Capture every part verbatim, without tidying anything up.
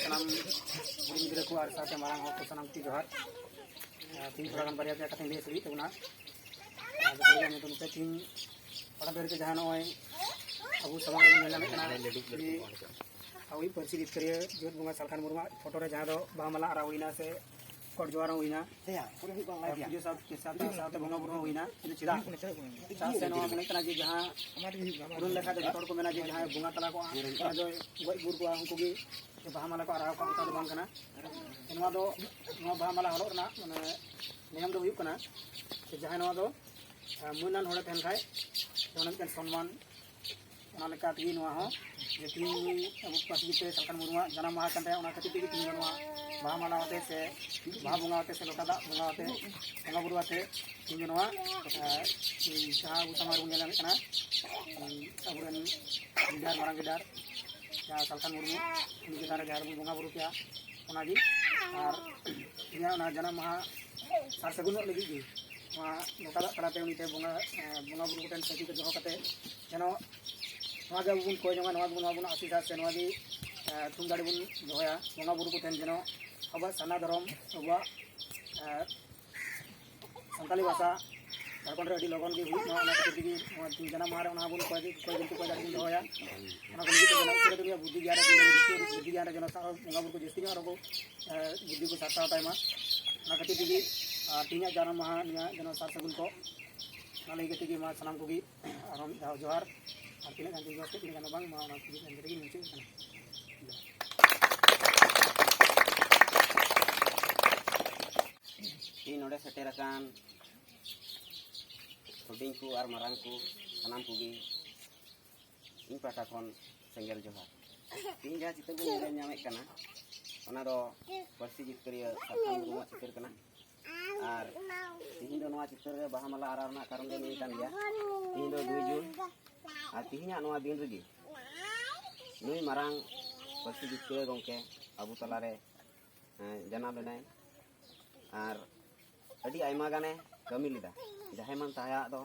ᱥᱟᱱᱟᱢ ᱦᱩᱰᱤᱧ ᱜᱤᱫᱽᱨᱟᱹ ᱠᱚ ᱟᱨ ᱥᱟᱶᱛᱮ ᱢᱟᱨᱟᱝ ᱦᱚᱲ ᱠᱚ ᱥᱟᱱᱟᱢ ᱠᱚ ᱡᱚᱦᱟᱨ᱾ ᱟᱨ ᱛᱤᱦᱤᱧ ᱛᱷᱚᱲᱟ ᱜᱟᱱ ᱵᱟᱨᱭᱟ ᱯᱮᱭᱟ ᱠᱟᱛᱷᱟᱧ ᱞᱟᱹᱭ ᱥᱟᱰᱮᱭᱮᱫ ᱛᱟᱵᱚᱱᱟ᱾ ᱟᱨ ᱡᱚᱛᱚ ᱦᱚᱲ ᱜᱮ ᱟᱸᱡᱚᱢ ᱛᱟᱵᱚᱱ ᱯᱮ᱾ ᱛᱤᱦᱤᱧ ᱦᱚᱴᱟᱛ ᱫᱷᱟᱹᱨᱤᱡ ᱛᱮ ᱡᱟᱦᱟᱸ ᱱᱚᱜᱼᱚᱭ ᱟᱵᱚ ᱥᱟᱢᱟᱝ ᱨᱮᱵᱚᱱ ᱧᱮᱞ ᱧᱟᱢᱮᱫ ᱠᱟᱱᱟ, ᱡᱮ ᱟᱵᱚᱭᱤᱡ ᱯᱟᱹᱨᱥᱤ ᱡᱤᱛᱠᱟᱹᱨᱤᱭᱟᱹ ᱡᱤᱭᱚᱱ ᱵᱚᱸᱜᱟ ᱥᱟᱞᱠᱷᱟᱱ ᱢᱩᱨᱢᱩᱣᱟᱜ ᱯᱷᱳᱴᱳ ᱨᱮ ᱡᱟᱦᱟᱸ ᱫᱚ ᱵᱟᱦᱟ ᱢᱟᱞᱟ ᱟᱨᱟᱣ ᱦᱩᱭᱱᱟ ᱥᱮ ᱜᱚᱰ ᱡᱚᱦᱟᱨ ᱦᱚᱸ ᱦᱩᱭᱱᱟ, ᱟᱨ ᱯᱩᱡᱟᱹ ᱥᱟᱶ-, ᱥᱟᱶᱛᱮ, ᱥᱟᱶᱛᱮ ᱵᱚᱸᱜᱟ ᱵᱩᱨᱩ ᱦᱚᱸ ᱦᱩᱭᱱᱟ᱾ ᱠᱤᱱᱛᱩ ᱪᱮᱫᱟᱜ? ᱪᱮᱫᱟᱜ ᱥᱮ ᱱᱚᱣᱟ ᱢᱚᱱᱮᱜ ᱠᱟᱱᱟ ᱡᱮ ᱡᱟᱦᱟᱸ ᱯᱩᱨᱟᱹᱱ ᱞᱮᱠᱷᱟ ᱫᱚ ᱡᱚᱛᱚ ᱦᱚᱲ ᱠᱚ ᱢᱮᱱᱟ ᱡᱮ ᱡᱟᱦᱟᱸᱭ ᱵᱚᱸᱜᱟ ᱛᱟᱞᱟ ᱠᱚᱜᱼᱟ, ᱚᱱᱟ ᱫᱚᱭ ᱜᱚᱡ ᱜᱩᱨ ᱠᱚᱣᱟ, ᱩᱱᱠᱩ ᱜᱮ ᱵᱟᱦᱟ ᱢᱟᱞᱟ ᱠᱚ ᱟᱨᱟᱣ ᱠᱚᱣᱟ, ᱚᱱᱠᱟ ᱫᱚ ᱵᱟᱝ ᱠᱟᱱᱟ᱾ ᱱᱚᱣᱟ ᱫᱚ, ᱱᱚᱣᱟ ᱵᱟᱦᱟ ᱢᱟᱞᱟ ᱦᱚᱨᱚᱜ ᱨᱮᱱᱟᱜ ᱢᱟᱱᱮ ᱱᱤᱭᱚᱢ ᱫᱚ ᱦᱩᱭᱩᱜ ᱠᱟᱱᱟ ᱡᱮ ᱡᱟᱦᱟᱸᱭ ᱱᱚᱣᱟ ᱫᱚ, ᱟᱸ, ᱢᱟᱹᱱᱟᱱ ᱦᱚᱲᱮ ᱛᱟᱦᱮᱱ ᱠᱷᱟᱡ ᱡᱮᱢᱚᱱ ᱢᱤᱫᱴᱮᱱ ᱥᱚᱱᱢᱟᱱ, ᱚᱱᱟ ᱞᱮᱠᱟ ᱛᱮᱜᱮ ᱱᱚᱣᱟ ᱦᱚᱸ ᱡᱮ ᱛᱮᱦᱤᱧ ᱱᱩᱭ ᱟᱵᱚ ᱯᱟᱹᱨᱥᱤ ᱛᱮ ᱥᱟᱞᱠᱷᱟᱱ ᱢᱩᱨᱢᱩᱣᱟᱜ ᱡᱟᱱᱟᱢ ᱢᱟᱦᱟ ᱠᱟᱱ ᱛᱟᱭᱟ, ᱚᱱᱟ ᱠᱷᱟᱹᱛᱤᱨ ᱛᱮᱜᱮ ᱛᱮᱦᱤᱧ ᱫᱚ ᱱᱚᱣᱟ ᱵᱟᱦᱟ ᱢᱟᱞᱟ ᱟᱛᱮ ᱥᱮ ᱵᱟᱦᱟ ᱵᱚᱸᱜᱟ ᱟᱛᱮ ᱥᱮ ᱞᱚᱴᱟ ᱫᱟᱜ ᱵᱚᱸᱜᱟ ᱟᱛᱮ, ᱵᱚᱸᱜᱟ ᱵᱩᱨᱩ ᱟᱛᱮ ᱛᱮᱦᱤᱧ ᱫᱚ ᱱᱚᱣᱟ, ᱟᱸ, ᱡᱟᱦᱟᱸ ᱟᱵᱚ ᱥᱟᱢᱟᱝ ᱨᱮᱵᱚᱱ ᱧᱮᱞ ᱧᱟᱢᱮᱫ ᱠᱟᱱᱟ, ᱟᱵᱚᱨᱮᱱ leader, ᱢᱟᱨᱟᱝ leader ᱡᱟᱦᱟᱸ ᱥᱟᱞᱠᱷᱟᱱ ᱢᱩᱨᱢᱩ, ᱩᱱᱤ ᱪᱮᱛᱟᱱ ᱨᱮ ᱡᱟᱦᱟᱸ ᱨᱮᱵᱚᱱ ᱵᱚᱸᱜᱟ ᱵᱩᱨᱩ ᱠᱮᱜᱼᱟ, ᱚᱱᱟᱜᱮ᱾ ᱟᱨ ᱤᱧᱟᱹᱜ ᱚᱱᱟ ᱡᱟᱱᱟᱢ ᱢᱟᱦᱟ ᱥᱟᱨ ᱥᱟᱹᱜᱩᱱᱚᱜ ᱞᱟᱹᱜᱤᱫ ᱜᱮ ᱱᱚᱣᱟ ᱞᱚᱴᱟ ᱫᱟᱜ ᱛᱟᱞᱟᱛᱮ ᱩᱱᱤ ᱴᱷᱮᱱ ᱵᱚᱸᱜᱟ, ᱮ, ᱵᱚᱸᱜᱟ ᱵᱩᱨᱩ ᱠᱚᱴᱷᱮᱱ ᱥᱟᱹᱠᱷᱤ ᱠᱚ ᱫᱚᱦᱚ ᱠᱟᱛᱮ ᱡᱮᱱᱚ ᱱᱚᱣᱟ ᱜᱮ ᱟᱵᱚ ᱵᱚᱱ ᱠᱚᱭ ᱡᱚᱝᱟ, ᱱᱚᱣᱟ ᱜᱮ ᱱᱚᱣᱟ ᱵᱚᱱ ᱟᱥᱤᱥᱟ ᱥᱮ ᱱᱚᱣᱟ ᱜᱮ, ᱮ, ᱛᱷᱩᱢ ᱫᱟᱲᱮ ᱵᱚᱱ ᱫᱚᱦᱚᱭᱟ ᱵᱚᱸᱜᱟ ᱵᱩᱨᱩ ᱠᱚᱴᱷᱮᱱ ᱡᱮᱱᱚ ᱟᱵᱚᱣᱟᱜ ᱥᱟᱨᱱᱟ ᱫᱷᱚᱨᱚᱢ, ᱟᱵᱚᱣᱟᱜ, ᱮ, ᱥᱟᱱᱛᱟᱲᱤ ᱵᱷᱟᱥᱟ ᱡᱷᱟᱲᱠᱷᱚᱸᱰ ᱨᱮ ᱟᱹᱰᱤ ᱞᱚᱜᱚᱱ ᱜᱮ ᱦᱩᱭᱩᱜ ᱢᱟ, ᱚᱱᱟ ᱠᱷᱟᱹᱛᱤᱨ ᱛᱮᱜᱮ ᱱᱚᱣᱟ ᱡᱟᱱᱟᱢ ᱢᱟᱦᱟ ᱨᱮ ᱚᱱᱟ ᱦᱚᱸᱵᱚᱱ ᱠᱚᱭ, ᱠᱚᱭ ᱵᱤᱱᱛᱤ, ᱠᱚᱭ ᱫᱟᱲᱮ ᱵᱚᱱ ᱫᱚᱦᱚᱭᱟ᱾ ᱚᱱᱟ ᱠᱚ ᱞᱟᱹᱜᱤᱫ ᱛᱮ ᱡᱮᱱᱚ ᱩᱥᱟᱹᱨᱟ ᱛᱮᱜᱮ ᱵᱩᱫᱽᱫᱷᱤ ᱜᱮᱭᱟᱱ ᱨᱮ, ᱵᱩᱫᱽᱫᱷᱤ ᱜᱮᱭᱟᱱ ᱨᱮ ᱡᱮᱱᱚ ᱥᱟᱶ ᱵᱚᱸᱜᱟ ᱵᱩᱨᱩ ᱠᱚ ᱡᱟᱹᱥᱛᱤ ᱧᱚᱜ ᱟᱨᱚ ᱠᱚ, ᱮ, ᱵᱩᱫᱽᱫᱷᱤ ᱠᱚ ᱥᱟᱨᱥᱟᱣ ᱛᱟᱭ ᱢᱟ, ᱚᱱᱟ ᱠᱷᱟᱹᱛᱤᱨ ᱛᱮᱜᱮ, ᱟᱨ ᱛᱮᱦᱮᱧᱟᱜ ᱡᱟᱱᱟᱢ ᱢᱟᱦᱟ ᱱᱤᱭᱟᱹ ᱡᱮᱱᱚ ᱥᱟᱨ ᱥᱟᱹᱜᱩᱱ ᱠᱚ, ᱚᱱᱟ ᱞᱟᱹᱭ ᱠᱟᱛᱮ ᱜᱮ ᱢᱟ ᱥᱟᱱᱟᱢ ᱠᱚᱜᱮ ᱟᱨᱦᱚᱸ ᱢᱤᱫ ᱫᱷᱟᱣ ᱡᱚᱦᱟᱨ᱾ ᱟᱨ ᱛᱤᱱᱟᱹᱜ ᱜᱟᱱ ᱡᱚᱦᱟᱨ ᱠᱮᱫ ᱛᱤᱱᱟᱹᱜ ᱜᱟᱱ ᱫᱚ ᱵᱟᱝ, ᱢᱟ ᱚᱱᱟ ᱠᱚᱜᱮ ᱢᱮᱱ ᱠᱟᱛᱮ ᱜᱮ ᱢᱩᱪᱟᱹᱫ ᱠᱟᱱᱟ᱾ ᱛᱮᱦᱮᱧ ᱱᱚᱰᱮ ᱥᱮᱴᱮᱨ ᱟᱠᱟᱱ ᱦᱩᱰᱤᱧ ᱠᱚ ᱟᱨ ᱢᱟᱨᱟᱝ ᱠᱚ ᱥᱟᱱᱟᱢ ᱠᱚᱜᱮ ᱤᱧ ᱯᱟᱦᱴᱟ ᱠᱷᱚᱱ ᱥᱮᱸᱜᱮᱞ ᱡᱚᱦᱟᱨ᱾ ᱛᱮᱦᱮᱧ ᱡᱟᱦᱟᱸ ᱪᱤᱛᱟᱹᱨ ᱵᱚᱱ ᱧᱮᱞ ᱧᱟᱢᱮᱫ ᱠᱟᱱᱟ, ᱚᱱᱟ ᱫᱚ ᱯᱟᱹᱨᱥᱤ ᱡᱤᱛᱠᱟᱹᱨᱤᱭᱟᱹ ᱥᱟᱞᱠᱷᱟᱱ ᱢᱩᱨᱢᱩᱣᱟᱜ ᱪᱤᱛᱟᱹᱨ ᱠᱟᱱᱟ᱾ ᱟᱨ ᱛᱮᱦᱮᱧ ᱫᱚ ᱱᱚᱣᱟ ᱪᱤᱛᱟᱹᱨ ᱨᱮ ᱵᱟᱦᱟ ᱢᱟᱞᱟ ᱟᱨᱟᱣ ᱨᱮᱱᱟᱜ ᱠᱟᱨᱚᱱ ᱫᱚ ᱱᱤᱭᱟᱹ ᱠᱟᱱ ᱜᱮᱭᱟ, ᱛᱮᱦᱮᱧ ᱫᱚ ᱫᱩᱭ ᱡᱩᱱ, ᱟᱨ ᱛᱮᱦᱮᱧᱟᱜ ᱱᱚᱣᱟ ᱫᱤᱱ ᱨᱮᱜᱮ ᱱᱩᱭ ᱢᱟᱨᱟᱝ ᱯᱟᱹᱨᱥᱤ ᱡᱤᱛᱠᱟᱹᱨ ᱜᱚᱢᱠᱮ ᱟᱵᱚ ᱛᱟᱞᱟᱨᱮ ᱡᱟᱱᱟᱢ ᱞᱮᱱᱟᱭ᱾ ᱟᱨ ᱟᱹᱰᱤ ᱟᱭᱢᱟ ᱜᱟᱱᱮ ᱠᱟᱹᱢᱤ ᱞᱮᱫᱟ᱾ ᱡᱟᱦᱟᱸᱭ ᱢᱟᱱ ᱛᱟᱦᱟᱭᱟᱜ ᱫᱚ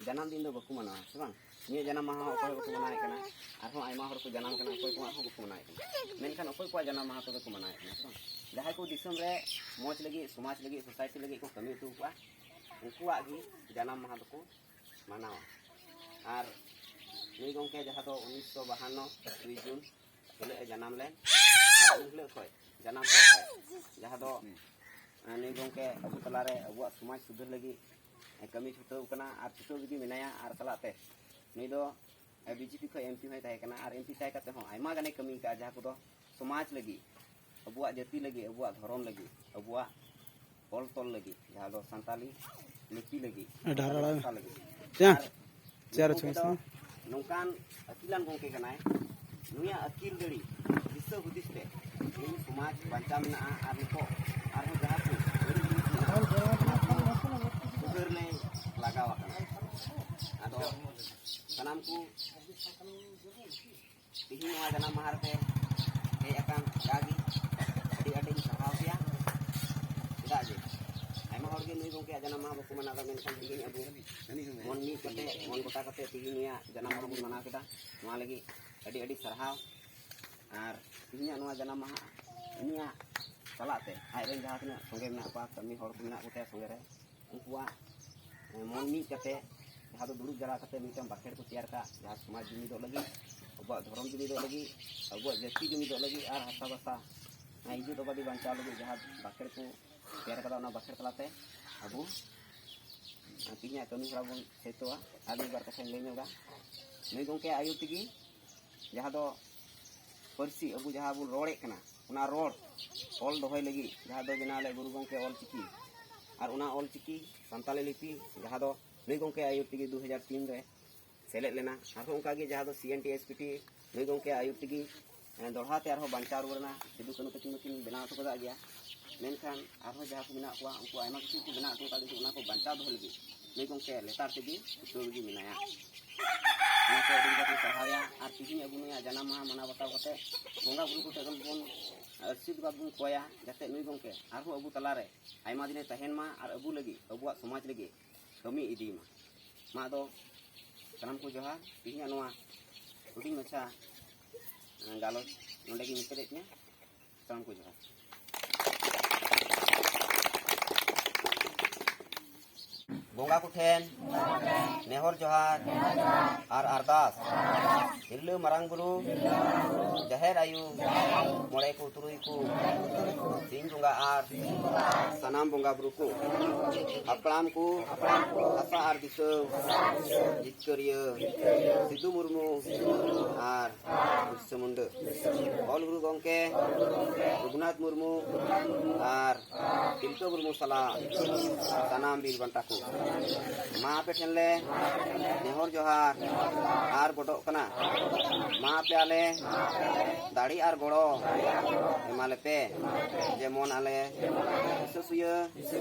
ᱡᱟᱱᱟᱢ ᱫᱤᱱ ᱫᱚ ᱵᱟᱠᱚ ᱢᱟᱱᱟᱣᱟ, ᱥᱮ ᱵᱟᱝ? ᱱᱤᱭᱟᱹ ᱡᱟᱱᱟᱢ ᱢᱟᱦᱟ ᱦᱚᱸ ᱚᱠᱚᱭ ᱦᱚᱸ ᱵᱟᱠᱚ ᱢᱟᱱᱟᱣᱮᱫ ᱠᱟᱱᱟ᱾ ᱟᱨᱦᱚᱸ ᱟᱭᱢᱟ ᱦᱚᱲ ᱠᱚ ᱡᱟᱱᱟᱢ ᱠᱟᱱᱟ, ᱚᱠᱚᱭ ᱠᱚᱣᱟᱜ ᱦᱚᱸ ᱵᱟᱠᱚ ᱢᱟᱱᱟᱣᱮᱫ ᱠᱟᱱᱟ᱾ ᱢᱮᱱᱠᱷᱟᱱ ᱚᱠᱚᱭ ᱠᱚᱣᱟᱜ ᱡᱟᱱᱟᱢ ᱢᱟᱦᱟ ᱛᱚᱵᱮ ᱠᱚ ᱢᱟᱱᱟᱣᱮᱫ ᱠᱟᱱᱟ, ᱥᱮ ᱵᱟᱝ? ᱡᱟᱦᱟᱸᱭ ᱠᱚ ᱫᱤᱥᱚᱢ ᱨᱮ ᱢᱚᱡᱽ ᱞᱟᱹᱜᱤᱫ, ᱥᱚᱢᱟᱡᱽ ᱞᱟᱹᱜᱤᱫ, ᱥᱳᱥᱟᱭᱴᱤ ᱞᱟᱹᱜᱤᱫ ᱠᱚ ᱠᱟᱹᱢᱤ ᱦᱚᱴᱚ ᱠᱟᱜᱼᱟ, ᱩᱱᱠᱩᱣᱟᱜ ᱜᱮ ᱡᱟᱱᱟᱢ ᱢᱟᱦᱟ ᱫᱚᱠᱚ ᱢᱟᱱᱟᱣᱟ᱾ ᱟᱨ ᱱᱩᱭ ᱜᱚᱢᱠᱮ ᱡᱟᱦᱟᱸ ᱫᱚ ᱩᱱᱤᱥᱥᱚ ᱵᱟᱦᱟᱱᱱᱚ ᱫᱩᱭ ᱡᱩᱱ ᱦᱤᱞᱳᱜ ᱮ ᱡᱟᱱᱟᱢ ᱞᱮᱱ, ᱟᱨ ᱩᱱ ᱦᱤᱞᱳᱜ ᱠᱷᱚᱱ ᱡᱟᱱᱟᱢ ᱯᱚᱨ ᱠᱷᱚᱱ ᱡᱟᱦᱟᱸ ᱫᱚ ᱱᱩᱭ ᱜᱚᱢᱠᱮ ᱟᱵᱚ ᱛᱟᱞᱟᱨᱮ ᱟᱵᱚᱣᱟᱜ ᱥᱚᱢᱟᱡᱽ ᱥᱩᱫᱷᱟᱹᱨ ᱞᱟᱹᱜᱤᱫ ᱠᱟᱹᱢᱤ ᱪᱷᱩᱴᱟᱹᱣ ᱠᱟᱱᱟ ᱟᱨ ᱪᱷᱩᱴᱟᱹᱣ ᱨᱮᱜᱮ ᱢᱮᱱᱟᱭᱟ᱾ ᱟᱨ ᱥᱟᱞᱟᱜ ᱛᱮ ᱱᱩᱭ ᱫᱚ ᱵᱤᱡᱮᱯᱤ ᱠᱷᱚᱱ ᱮᱢᱯᱤ ᱦᱚᱸᱭ ᱛᱟᱦᱮᱸ ᱠᱟᱱᱟ, ᱟᱨ ᱮᱢᱯᱤ ᱛᱟᱦᱮᱸ ᱠᱟᱛᱮ ᱦᱚᱸ ᱟᱭᱢᱟ ᱜᱟᱱᱮ ᱠᱟᱹᱢᱤ ᱟᱠᱟᱫᱼᱟ, ᱡᱟᱦᱟᱸ ᱠᱚᱫᱚ ᱥᱚᱢᱟᱡᱽ ᱞᱟᱹᱜᱤᱫ, ᱟᱵᱚᱣᱟᱜ ᱡᱟᱹᱛᱤ ᱞᱟᱹᱜᱤᱫ, ᱟᱵᱚᱣᱟᱜ ᱫᱷᱚᱨᱚᱢ ᱞᱟᱹᱜᱤᱫ, ᱟᱵᱚᱣᱟᱜ ᱚᱞ ᱛᱚᱞ ᱞᱟᱹᱜᱤᱫ, ᱡᱟᱦᱟᱸ ᱫᱚ ᱥᱟᱱᱛᱟᱞᱤ ᱞᱤᱯᱤ ᱞᱟᱹᱜᱤᱫ, ᱟᱹᱰᱤ ᱦᱟᱨᱟ ᱥᱟᱱᱛᱟᱞᱤ ᱵᱟᱲᱟ᱾ ᱵᱷᱟᱥᱟ ᱞᱟᱹᱜᱤᱫ᱾ ᱪᱮᱫ? ᱟᱨ ᱪᱮᱫ ᱟᱨ ᱱᱩᱭ ᱜᱚᱢᱠᱮ ᱫᱚ ᱱᱚᱝᱠᱟᱱ ᱟᱹᱠᱤᱞᱟᱱ ᱜᱚᱢᱠᱮ ᱠᱟᱱᱟᱭ᱾ ᱱᱩᱭᱟᱜ ᱟᱹᱠᱤᱞ ᱫᱟᱲᱮ, ᱫᱤᱥᱟᱹ ᱦᱩᱫᱤᱥ ᱛᱮ ᱛᱮᱦᱮᱧ ᱥᱚᱢᱟᱡᱽ ᱵᱟᱧᱪᱟᱣ ᱢᱮᱱᱟᱜᱼᱟ᱾ ᱟᱨ ᱱᱤᱛᱚᱜ ᱟᱨᱦᱚᱸ ᱡᱟᱦᱟᱸ ᱠᱚ ᱵᱟᱹᱲᱤᱡ ᱡᱤᱱᱤᱥ ᱢᱮᱱᱟᱜᱼᱟ, ᱚᱱᱟ ᱠᱚ ᱥᱩᱫᱷᱟᱹᱨ ᱞᱮ ᱞᱟᱜᱟᱣ ᱟᱠᱟᱱᱟ᱾ ᱟᱫᱚ ᱥᱟᱱᱟᱢ ᱠᱚ ᱛᱮᱦᱮᱧ ᱱᱚᱣᱟ ᱡᱟᱱᱟᱢ ᱢᱟᱦᱟ ᱨᱮᱯᱮ ᱦᱮᱡ ᱟᱠᱟᱱ ᱡᱟᱜᱮ ᱟᱹᱰᱤ ᱟᱹᱰᱤᱧ ᱥᱟᱨᱦᱟᱣ ᱯᱮᱭᱟ᱾ ᱪᱮᱫᱟᱜ ᱡᱮ ᱟᱭᱢᱟ ᱦᱚᱲ ᱜᱮ ᱱᱩᱭ ᱜᱚᱢᱠᱮᱭᱟᱜ ᱡᱟᱱᱟᱢ ᱢᱟᱦᱟ ᱵᱟᱠᱚ ᱢᱟᱱᱟᱣ ᱮᱫᱟ, ᱢᱮᱱᱠᱷᱟᱱ ᱛᱮᱦᱮᱧ ᱟᱵᱚ ᱢᱚᱱ ᱢᱤᱫ ᱠᱟᱛᱮ, ᱢᱚᱱ ᱜᱚᱴᱟ ᱠᱟᱛᱮ ᱛᱮᱦᱮᱧ ᱱᱩᱭᱟᱜ ᱡᱟᱱᱟᱢ ᱢᱟᱦᱟ ᱵᱚᱱ ᱢᱟᱱᱟᱣ ᱠᱮᱫᱟ᱾ ᱱᱚᱣᱟ ᱞᱟᱹᱜᱤᱫ ᱟᱹᱰᱤ ᱟᱹᱰᱤ ᱥᱟᱨᱦᱟᱣ᱾ ᱟᱨ ᱛᱮᱦᱮᱧᱟᱜ ᱱᱚᱣᱟ ᱡᱟᱱᱟᱢ ᱢᱟᱦᱟ ᱩᱱᱤᱭᱟᱜ ᱪᱟᱞᱟᱜ ᱛᱮ ᱟᱡ ᱨᱮᱱ ᱡᱟᱦᱟᱸ ᱛᱤᱱᱟᱹᱜ ᱥᱚᱸᱜᱮ ᱢᱮᱱᱟᱜ ᱠᱚᱣᱟ, ᱠᱟᱹᱢᱤ ᱦᱚᱲ ᱠᱚ ᱢᱮᱱᱟᱜ ᱠᱚᱛᱟᱭᱟ ᱥᱚᱸᱜᱮ ᱨᱮ, ᱩᱱᱠᱩᱣᱟᱜ, ᱮ, ᱢᱚᱱ ᱢᱤᱫ ᱠᱟᱛᱮ, ᱡᱟᱦᱟᱸ ᱫᱚ ᱫᱩᱲᱩᱵ ᱡᱟᱣᱨᱟ ᱠᱟᱛᱮ ᱢᱤᱫᱴᱟᱝ ᱵᱟᱠᱷᱮᱲ ᱠᱚ ᱛᱮᱭᱟᱨ ᱠᱟᱜ, ᱡᱟᱦᱟᱸ ᱥᱚᱢᱟᱡᱽ ᱡᱩᱢᱤᱫᱚᱜ ᱞᱟᱹᱜᱤᱫ, ᱟᱵᱚᱣᱟᱜ ᱫᱷᱚᱨᱚᱢ ᱡᱩᱢᱤᱫᱚᱜ ᱞᱟᱹᱜᱤᱫ, ᱟᱵᱚᱣᱟᱜ ᱡᱟᱹᱛᱤ ᱡᱩᱢᱤᱫᱚᱜ ᱞᱟᱹᱜᱤᱫ ᱟᱨ ᱦᱟᱥᱟ ᱵᱷᱟᱥᱟ, ᱮ, ᱤᱡᱽᱡᱚᱛ ᱟᱵᱟᱫᱤ ᱵᱟᱧᱪᱟᱣ ᱞᱟᱹᱜᱤᱫ ᱡᱟᱦᱟᱸ ᱵᱟᱠᱷᱮᱲ ᱠᱚ ᱛᱮᱭᱟᱨ ᱠᱟᱫᱟ, ᱚᱱᱟ ᱵᱟᱠᱷᱮᱲ ᱛᱟᱞᱟᱛᱮ ᱟᱵᱚ ᱛᱮᱦᱮᱧᱟᱜ ᱠᱟᱹᱢᱤ ᱦᱚᱨᱟ ᱵᱚᱱ ᱥᱟᱹᱛᱚᱜᱼᱟ᱾ ᱟᱨ ᱢᱤᱫ ᱵᱟᱨ ᱠᱟᱛᱷᱟᱧ ᱞᱟᱹᱭ ᱧᱚᱜᱟ, ᱱᱩᱭ ᱜᱚᱢᱠᱮ ᱟᱭᱩᱨ ᱛᱮᱜᱮ ᱡᱟᱦᱟᱸ ᱫᱚ ᱯᱟᱹᱨᱥᱤ, ᱟᱵᱚ ᱡᱟᱦᱟᱸ ᱵᱚᱱ ᱨᱚᱲᱮᱫ ᱠᱟᱱᱟ, ᱚᱱᱟ ᱨᱚᱲ ᱚᱞ ᱫᱚᱦᱚᱭ ᱞᱟᱹᱜᱤᱫ ᱡᱟᱦᱟᱸ ᱫᱚ ᱵᱮᱱᱟᱣ ᱞᱮᱫ ᱜᱩᱨᱩ ᱜᱚᱢᱠᱮ ᱚᱞ ᱪᱤᱠᱤ, ᱟᱨ ᱚᱱᱟ ᱚᱞ ᱪᱤᱠᱤ ᱥᱟᱱᱛᱟᱞᱤ ᱞᱤᱯᱤ ᱡᱟᱦᱟᱸ ᱫᱚ ᱱᱩᱭ ᱜᱚᱢᱠᱮ ᱟᱹᱭᱩᱨ ᱛᱮᱜᱮ ᱫᱩ ᱦᱟᱡᱟᱨ ᱛᱤᱱ ᱨᱮ ᱥᱮᱞᱮᱫ ᱞᱮᱱᱟ᱾ ᱟᱨᱦᱚᱸ ᱚᱱᱠᱟᱜᱮ ᱡᱟᱦᱟᱸ ᱫᱚ ᱥᱤ N T S P T ᱱᱩᱭ ᱜᱚᱢᱠᱮ ᱟᱹᱭᱩᱨ ᱛᱮᱜᱮ, ᱮᱸ, ᱫᱚᱦᱲᱟ ᱛᱮ ᱟᱨᱦᱚᱸ ᱵᱟᱧᱪᱟᱣ ᱨᱩᱣᱟᱹᱲ ᱮᱱᱟ᱾ ᱥᱤᱫᱩ ᱠᱟᱹᱱᱦᱩ ᱛᱟᱹᱠᱤᱱ ᱫᱚᱠᱤᱱ ᱵᱮᱱᱟᱣ ᱦᱚᱴᱚ ᱠᱟᱫᱟ ᱜᱮᱭᱟ, ᱢᱮᱱᱠᱷᱟᱱ ᱟᱨᱦᱚᱸ ᱡᱟᱦᱟᱸ ᱠᱚ ᱢᱮᱱᱟᱜ ᱠᱚᱣᱟ, ᱩᱱᱠᱩ ᱟᱭᱢᱟ ᱠᱤᱪᱷᱩ ᱠᱚ ᱵᱮᱱᱟᱣ ᱦᱚᱴᱚ ᱠᱟᱫᱟ, ᱠᱤᱱᱛᱩ ᱚᱱᱟ ᱠᱚ ᱵᱟᱧᱪᱟᱣ ᱫᱚᱦᱚ ᱞᱟᱹᱜᱤᱫ ᱱᱩᱭ ᱜᱚᱢᱠᱮ ᱞᱮᱛᱟᱲ ᱛᱮᱜᱮ ᱪᱷᱩᱴᱟᱹᱣ ᱨᱮᱜᱮ ᱢᱮᱱᱟᱭᱟ᱾ ᱚᱱᱟᱛᱮ ᱟᱹᱰᱤ ᱠᱟᱡᱟᱠ ᱤᱧ ᱥᱟᱨᱦᱟᱣᱮᱭᱟ᱾ ᱟᱨ ᱛᱤᱦᱤᱧ ᱟᱵᱚ ᱱᱩᱭᱟᱜ ᱡᱟᱱᱟᱢ ᱢᱟᱦᱟ ᱢᱟᱱᱟᱣ ᱵᱟᱛᱟᱣ ᱠᱟᱛᱮ ᱵᱚᱸᱜᱟ ᱵᱩᱨᱩ ᱠᱚᱴᱷᱮᱱ ᱵᱚᱱ ᱟᱥᱤᱨᱵᱟᱫᱽ ᱵᱚᱱ ᱠᱚᱭᱟ, ᱡᱟᱛᱮ ᱱᱩᱭ ᱜᱚᱢᱠᱮ ᱟᱨᱦᱚᱸ ᱟᱵᱚ ᱛᱟᱞᱟᱨᱮ ᱟᱭᱢᱟ ᱫᱤᱱᱮ ᱛᱟᱦᱮᱱ ᱢᱟ ᱟᱨ ᱟᱵᱚ ᱞᱟᱹᱜᱤᱫ, ᱟᱵᱚᱣᱟᱜ ᱥᱚᱢᱟᱡᱽ ᱞᱟᱹᱜᱤᱫ ᱠᱟᱹᱢᱤ ᱤᱫᱤᱭ ᱢᱟ᱾ ᱢᱟ ᱟᱫᱚ ᱥᱟᱱᱟᱢ ᱠᱚ ᱡᱚᱦᱟᱨ᱾ ᱛᱤᱦᱤᱧᱟᱜ ᱱᱚᱣᱟ ᱦᱩᱰᱤᱧ ᱢᱟᱪᱷᱟ ᱜᱟᱞᱚᱪ ᱱᱚᱰᱮ ᱜᱤᱧ ᱢᱩᱪᱟᱹᱫᱮᱫ ᱛᱤᱧᱟᱹ᱾ ᱥᱟᱱᱟᱢ ᱠᱚ ᱡᱚᱦᱟᱨ᱾ ᱵᱚᱸᱜᱟ ᱠᱚᱴᱷᱮᱱ ᱱᱮᱦᱚᱨ ᱡᱚᱦᱟᱨ ᱟᱨ ᱟᱨᱫᱟᱥ᱾ ᱛᱤᱨᱞᱟᱹ ᱢᱟᱨᱟᱝ ᱵᱩᱨᱩ, ᱡᱟᱦᱮᱨ ᱟᱭᱳ, ᱢᱚᱬᱮ ᱠᱚ ᱛᱩᱨᱩᱭ ᱠᱚ, ᱥᱤᱧ ᱵᱚᱸᱜᱟ ᱟᱨ ᱥᱟᱱᱟᱢ ᱵᱚᱸᱜᱟ ᱵᱩᱨᱩ ᱠᱚ, ᱦᱟᱯᱲᱟᱢ ᱠᱚ, ᱦᱟᱥᱟ ᱟᱨ ᱫᱤᱥᱚᱢ ᱡᱤᱛᱠᱟᱹᱨᱤᱭᱟᱹ ᱥᱤᱫᱩ ᱢᱩᱨᱢᱩ ᱟᱨ ᱵᱤᱨᱥᱟᱹ ᱢᱩᱱᱰᱟᱹ, ᱚᱞ ᱜᱩᱨᱩ ᱜᱚᱢᱠᱮ ᱨᱚᱜᱷᱩᱱᱟᱛᱷ ᱢᱩᱨᱢᱩ ᱟᱨ ᱛᱤᱞᱠᱟᱹ ᱢᱩᱨᱢᱩ ᱥᱟᱞᱟᱜ ᱥᱟᱱᱟᱢ ᱵᱤᱨ ᱵᱟᱱᱴᱟ ᱠᱚ, ᱢᱟ ᱟᱯᱮ ᱴᱷᱮᱱ ᱞᱮ ᱱᱮᱦᱚᱨ ᱡᱚᱦᱟᱨ ᱟᱨ ᱜᱚᱰᱚᱜ ᱠᱟᱱᱟ᱾ ᱢᱟ ᱟᱯᱮ ᱟᱞᱮ ᱫᱟᱲᱮ ᱟᱨ ᱜᱚᱲᱚ ᱮᱢᱟ ᱞᱮᱯᱮ, ᱡᱮᱢᱚᱱ ᱟᱞᱮ ᱦᱤᱥᱟᱹ ᱥᱩᱭᱟᱹ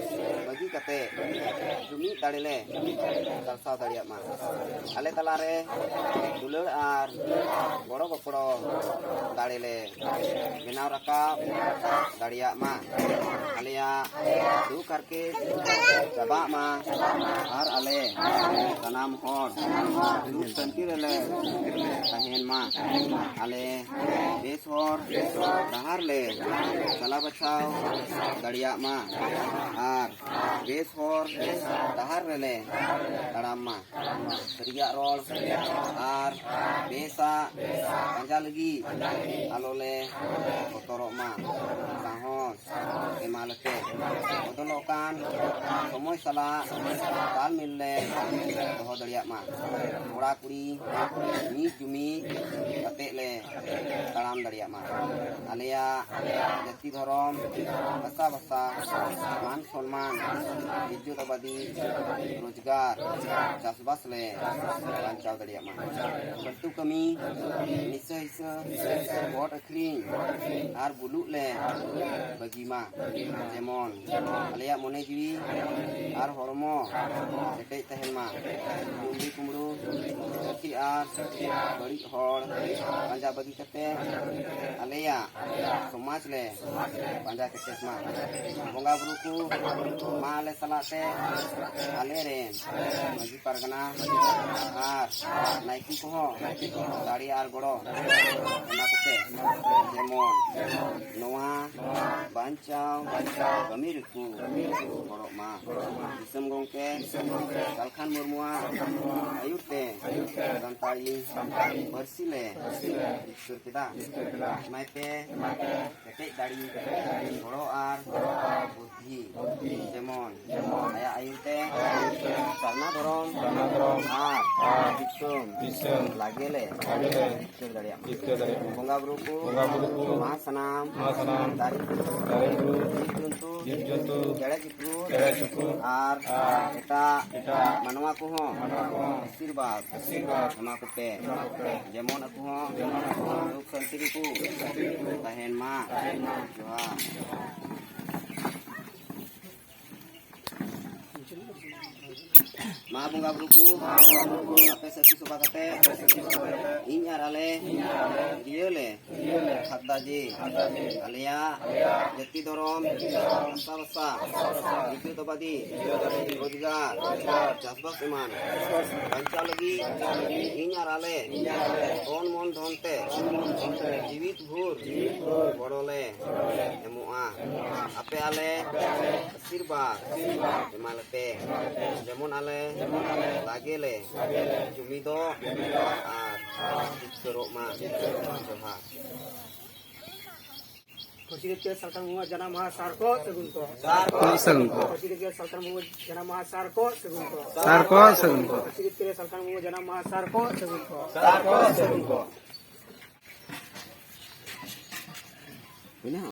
ᱵᱟᱹᱜᱤ ᱠᱟᱛᱮ ᱡᱩᱢᱤᱫ ᱫᱟᱲᱮ ᱞᱮ ᱥᱟᱨᱥᱟᱣ ᱫᱟᱲᱮᱭᱟᱜ ᱢᱟ᱾ ᱟᱞᱮ ᱛᱟᱞᱟᱨᱮ ᱫᱩᱞᱟᱹᱲ ᱟᱨ ᱜᱚᱲᱚ ᱜᱚᱯᱚᱲᱚ ᱫᱟᱲᱮ ᱞᱮ ᱵᱮᱱᱟᱣ ᱨᱟᱠᱟᱵ ᱫᱟᱲᱮᱭᱟᱜ ᱢᱟ᱾ ᱟᱞᱮᱭᱟᱜ ᱫᱩᱠ ᱦᱟᱨᱠᱮᱛ ᱪᱟᱵᱟᱜ ᱢᱟ ᱟᱨ ᱟᱞᱮ ᱥᱟᱱᱟᱢ ᱦᱚᱲ ᱥᱩᱠ ᱥᱟᱱᱛᱤ ᱨᱮᱞᱮ ᱛᱟᱦᱮᱱ ᱢᱟ᱾ ᱟᱞᱮ ᱵᱮᱥ ᱦᱚᱨ ᱰᱟᱦᱟᱨ ᱞᱮ ᱪᱟᱞᱟᱣ ᱵᱟᱪᱷᱟᱣ ᱫᱟᱲᱮᱭᱟᱜ ᱢᱟ ᱟᱨ ᱵᱮᱥ ᱦᱚᱨ ᱰᱟᱦᱟᱨ ᱨᱮᱞᱮ ᱛᱟᱲᱟᱢ ᱢᱟ᱾ ᱥᱟᱹᱨᱤᱭᱟᱜ ᱨᱚᱲ ᱟᱨ ᱵᱮᱥᱟᱜ ᱯᱟᱸᱡᱟ ᱞᱟᱹᱜᱤᱫ ᱟᱞᱚᱞᱮ ᱵᱚᱛᱚᱨᱚᱜ ᱢᱟ᱾ ᱥᱟᱦᱚᱥ ᱮᱢᱟ ᱞᱮᱯᱮ᱾ ᱵᱚᱫᱚᱞᱚᱜ ᱠᱟᱱ ᱥᱚᱢᱚᱭ ᱥᱟᱞᱟᱜ ᱛᱟᱞ ᱢᱤᱞ ᱞᱮ ᱫᱚᱦᱚ ᱫᱟᱲᱮᱭᱟᱜ ᱢᱟ᱾ ᱠᱚᱲᱟ ᱠᱩᱲᱤ ᱢᱤᱫ ᱡᱩᱢᱤᱫ ᱠᱟᱛᱮ ᱞᱮ ᱛᱟᱲᱟᱢ ᱫᱟᱲᱮᱭᱟᱜ ᱢᱟ᱾ ᱟᱞᱮᱭᱟᱜ ᱡᱟᱹᱛᱤ ᱫᱷᱚᱨᱚᱢ, ᱵᱷᱟᱥᱟ ᱵᱷᱟᱥᱟ, ᱢᱟᱱ ᱥᱚᱱᱢᱟᱱ, ᱤᱡᱽᱡᱚᱛ ᱟᱵᱟᱫᱤ, ᱨᱳᱡᱽᱜᱟᱨ, ᱪᱟᱥᱵᱟᱥ ᱞᱮ ᱵᱟᱧᱪᱟᱣ ᱫᱟᱲᱮᱭᱟᱜ ᱢᱟ᱾ ᱯᱷᱟᱹᱞᱛᱩ ᱠᱟᱹᱢᱤ, ᱱᱤᱥᱟᱹ ᱦᱤᱥᱟᱹ, ᱜᱚᱴ ᱟᱹᱠᱷᱨᱤᱧ ᱟᱨ ᱵᱩᱞᱩᱜ ᱞᱮ ᱵᱟᱹᱜᱤ ᱢᱟ᱾ ᱡᱮᱢᱚᱱ ᱟᱞᱮᱭᱟᱜ ᱢᱚᱱᱮ ᱡᱤᱣᱤ ᱟᱨ ᱦᱚᱲᱢᱚ ᱠᱮᱴᱮᱡ ᱛᱟᱦᱮᱱ ᱢᱟ᱾ ᱠᱩᱢᱵᱽᱲᱤ ᱠᱩᱢᱵᱽᱲᱩ, ᱥᱟᱹᱠᱷᱤ ᱟᱨ ᱵᱟᱹᱲᱤᱡ ᱦᱚᱲ ᱯᱟᱸᱡᱟ ᱵᱟᱹᱜᱤ ᱠᱟᱛᱮ ᱟᱞᱮᱭᱟᱜ ᱥᱚᱢᱟᱡᱽ ᱞᱮ ᱯᱟᱸᱡᱟ ᱠᱮᱴᱮᱡ ᱢᱟ᱾ ᱵᱚᱸᱜᱟ ᱵᱩᱨᱩ ᱠᱚ ᱢᱟ ᱟᱞᱮ ᱥᱟᱞᱟᱜ ᱛᱮ ᱟᱞᱮ ᱨᱮᱱ ᱢᱟᱹᱡᱷᱤ ᱯᱟᱨᱜᱟᱱᱟ ᱟᱨ ᱱᱟᱭᱠᱮ ᱠᱚᱦᱚᱸ ᱫᱟᱲᱮ ᱟᱨ ᱜᱚᱲᱚ ᱮᱢᱟ ᱠᱚᱯᱮ, ᱡᱮᱢᱚᱱ ᱱᱚᱣᱟ ᱵᱟᱧᱪᱟᱣ ᱠᱟᱹᱢᱤ ᱨᱮᱠᱚ ᱜᱚᱲᱚᱜ ᱢᱟ᱾ ᱫᱤᱥᱚᱢ ᱜᱚᱢᱠᱮ ᱥᱟᱞᱠᱷᱟᱱ ᱢᱩᱨᱢᱩᱣᱟᱜ ᱟᱹᱭᱩᱨ ᱛᱮ ᱥᱟᱱᱛᱟᱲᱤ ᱯᱟᱹᱨᱥᱤ ᱞᱮ ᱡᱤᱛᱠᱟᱹᱨ ᱠᱮᱫᱟ᱾ ᱮᱢᱟᱭ ᱯᱮ ᱠᱮᱴᱮᱡ ᱫᱟᱲᱮ, ᱜᱚᱲᱚ ᱟᱨ ᱵᱩᱫᱽᱫᱷᱤ, ᱡᱮᱢᱚᱱ ᱟᱭᱟᱜ ᱟᱹᱭᱩᱨ ᱛᱮ ᱥᱟᱨᱱᱟ ᱫᱷᱚᱨᱚᱢ ᱟᱨ ᱫᱤᱥᱚᱢ ᱞᱟᱜᱮ ᱞᱮ ᱡᱤᱛᱠᱟᱹᱨ ᱫᱟᱲᱮᱭᱟᱜ ᱢᱟ᱾ ᱵᱚᱸᱜᱟ ᱵᱩᱨᱩ ᱠᱚ ᱢᱟ ᱥᱟᱱᱟᱢ ᱫᱟᱨᱮ ᱠᱚ, ᱡᱤᱵᱽ ᱡᱚᱱᱛᱩ, ᱪᱮᱬᱮ ᱪᱤᱯᱨᱩᱫ ᱟᱨ ᱮᱴᱟᱜ ᱢᱟᱱᱣᱟ ᱠᱚᱦᱚᱸ ᱟᱥᱤᱨᱵᱟᱫᱽ ᱮᱢᱟ ᱠᱚᱯᱮ, ᱡᱮᱢᱚᱱ ᱟᱠᱚ ᱦᱚᱸ ᱥᱩᱠ ᱥᱟᱱᱛᱤ ᱨᱮᱠᱚ ᱛᱟᱦᱮᱱ ᱢᱟ᱾ ᱡᱚᱦᱟᱨ᱾ ᱢᱟ ᱵᱚᱸᱜᱟ ᱵᱩᱨᱩ ᱠᱚ, ᱟᱯᱮ ᱥᱟᱹᱠᱷᱤ ᱥᱚᱵᱷᱟ ᱠᱟᱛᱮ ᱤᱧ ᱟᱨ ᱟᱞᱮ ᱨᱤᱭᱟᱹ ᱞᱮ ᱦᱟᱠᱫᱟ ᱡᱮ ᱟᱞᱮᱭᱟᱜ ᱡᱟᱹᱛᱤ ᱫᱷᱚᱨᱚᱢ, ᱵᱷᱟᱥᱟ ᱵᱷᱟᱥᱟ, ᱡᱟᱹᱛᱤᱭᱚᱛᱟᱵᱟᱫᱤ, ᱨᱳᱡᱽᱜᱟᱨ, ᱪᱟᱥᱵᱟᱥ ᱮᱢᱟᱱ ᱵᱟᱧᱪᱟᱣ ᱞᱟᱹᱜᱤᱫ ᱤᱧ ᱟᱨ ᱟᱞᱮ ᱛᱚᱱ ᱢᱚᱱ ᱫᱷᱚᱱ ᱛᱮ ᱡᱤᱣᱤᱫ ᱵᱷᱳᱨ ᱜᱚᱲᱚ ᱞᱮ ᱮᱢᱚᱜᱼᱟ᱾ ᱟᱯᱮ ᱟᱞᱮ ᱟᱥᱤᱨᱵᱟᱫᱽ ᱮᱢᱟ ᱞᱮᱯᱮ, ᱡᱮᱢᱚᱱ ᱟᱞᱮ ᱞᱟᱜᱮ ᱞᱮ ᱡᱩᱢᱤᱫᱚᱜ ᱟᱨ ᱡᱤᱛᱠᱟᱹᱨᱚᱜ ᱢᱟ᱾ ᱡᱚᱦᱟᱨ᱾ ᱯᱟᱹᱨᱥᱤ ᱡᱤᱛᱠᱟᱹᱨ ᱥᱟᱞᱠᱷᱟᱱ ᱢᱩᱨᱢᱩᱣᱟᱜ ᱡᱟᱱᱟᱢ ᱢᱟᱦᱟ ᱥᱟᱨ ᱠᱚ ᱥᱟᱹᱜᱩᱱ ᱠᱚ᱾ ᱥᱟᱹᱜᱩᱱ ᱠᱚ᱾ ᱯᱟᱹᱨᱥᱤ ᱡᱤᱛᱠᱟᱹᱨ ᱥᱟᱞᱠᱷᱟᱱ ᱢᱩᱨᱢᱩᱣᱟᱜ ᱡᱟᱱᱟᱢ ᱢᱟᱦᱟ ᱥᱟᱨ ᱠᱚ ᱥᱟᱹᱜᱩᱱ ᱠᱚ᱾ ᱥᱟᱨ ᱠᱚ ᱥᱟᱹᱜᱩᱱ ᱠᱚ᱾ ᱯᱟᱹᱨᱥᱤ ᱡᱤᱛᱠᱟᱹᱨ ᱥᱟᱞᱠᱷᱟᱱ ᱢᱩᱨᱢᱩᱣᱟᱜ ᱡᱟᱱᱟᱢ ᱢᱟᱦᱟ ᱥᱟᱨ ᱠᱚ ᱥᱟᱹᱜᱩᱱ ᱠᱚ᱾ ᱥᱟᱨ ᱠᱚ ᱥᱟᱹᱜᱩᱱ ᱠᱚ᱾ ᱢᱮᱱᱟᱜᱼᱟ᱾